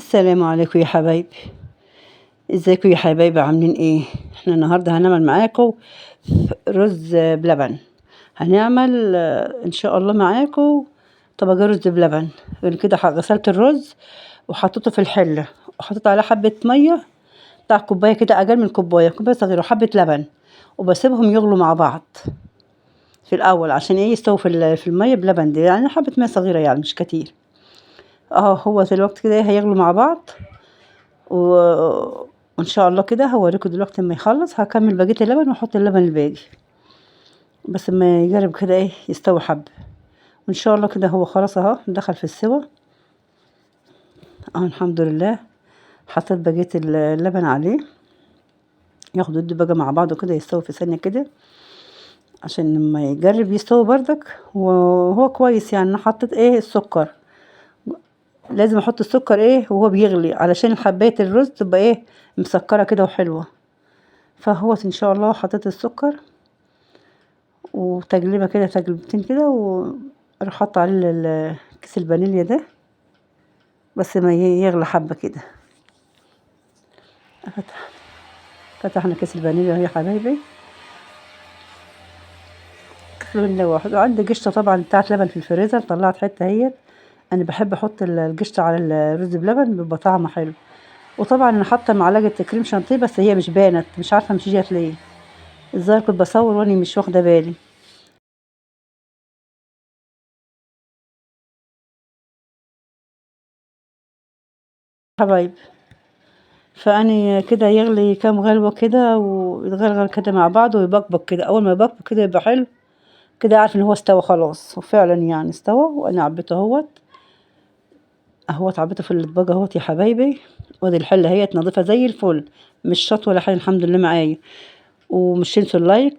السلام عليكم يا حبايبي، ازيكم يا حبايبي؟ عاملين ايه؟ احنا النهارده هنعمل معاكم رز بلبن. هنعمل ان شاء الله معاكم طبق رز بلبن. انا كده غسلت الرز وحطيته في الحلة وحطيت عليه حبه مية بتاع كوباية كده، اقل من كوباية، كوباية صغيرة، وحبه لبن، وبسيبهم يغلوا مع بعض في الاول عشان ايه؟ يستووا في المية بلبن دي، يعني حبه مية صغيرة يعني مش كتير. اهو هو دلوقتي كده هيغلوا مع بعض وان شاء الله كده هوريكم دلوقتي لما يخلص. هكمل بقية اللبن واحط اللبن الباقي، بس ما يجرب كده ايه يستوي حبه. وان شاء الله كده هو خلاص اهو دخل في السوا اهو الحمد لله. حطيت بقية اللبن عليه ياخدوا يدوا بقى مع بعض كده، يستوي في ثانية كده عشان لما يجرب يستوي بردك وهو كويس. يعني انا حطيت ايه السكر، لازم احط السكر ايه وهو بيغلي علشان حبايه الرز تبقى ايه مسكره كده وحلوه. فهو ان شاء الله حطيت السكر وتقليبه كده تقلبتين كده، واروح حاطه عليه كيس الفانيليا ده بس ما يغلى حبه كده. فتحنا كيس الفانيليا اهي يا حبايبي، كيس الفانيليا واحد. وعندي قشطه طبعا بتاعت لبن في الفريزر، طلعت حتة اهيت. انا بحب احط القشطه على الرز بلبن بيبقى طعمه حلو. وطبعا انا حاطه معلقه كريم شانتيه، بس هي مش بانت، مش عارفه مش جات ليه، الظاهر كنت بصور واني مش واخده بالي حبايب. فاني كده يغلي كام غلوه كده ويتغلغل كده مع بعض ويبقبق كده. اول ما يبقبق كده يبقى حلو كده، عارف ان هو استوى خلاص. وفعلا يعني استوى، وانا عبيته اهوت اهوت، عبيته في الاطباق اهوت يا حبايبي. وادي الحلة اهيت نظيفة زي الفل، مش شط ولا حاجة الحمد لله معايا. ومش تنسوا ال like.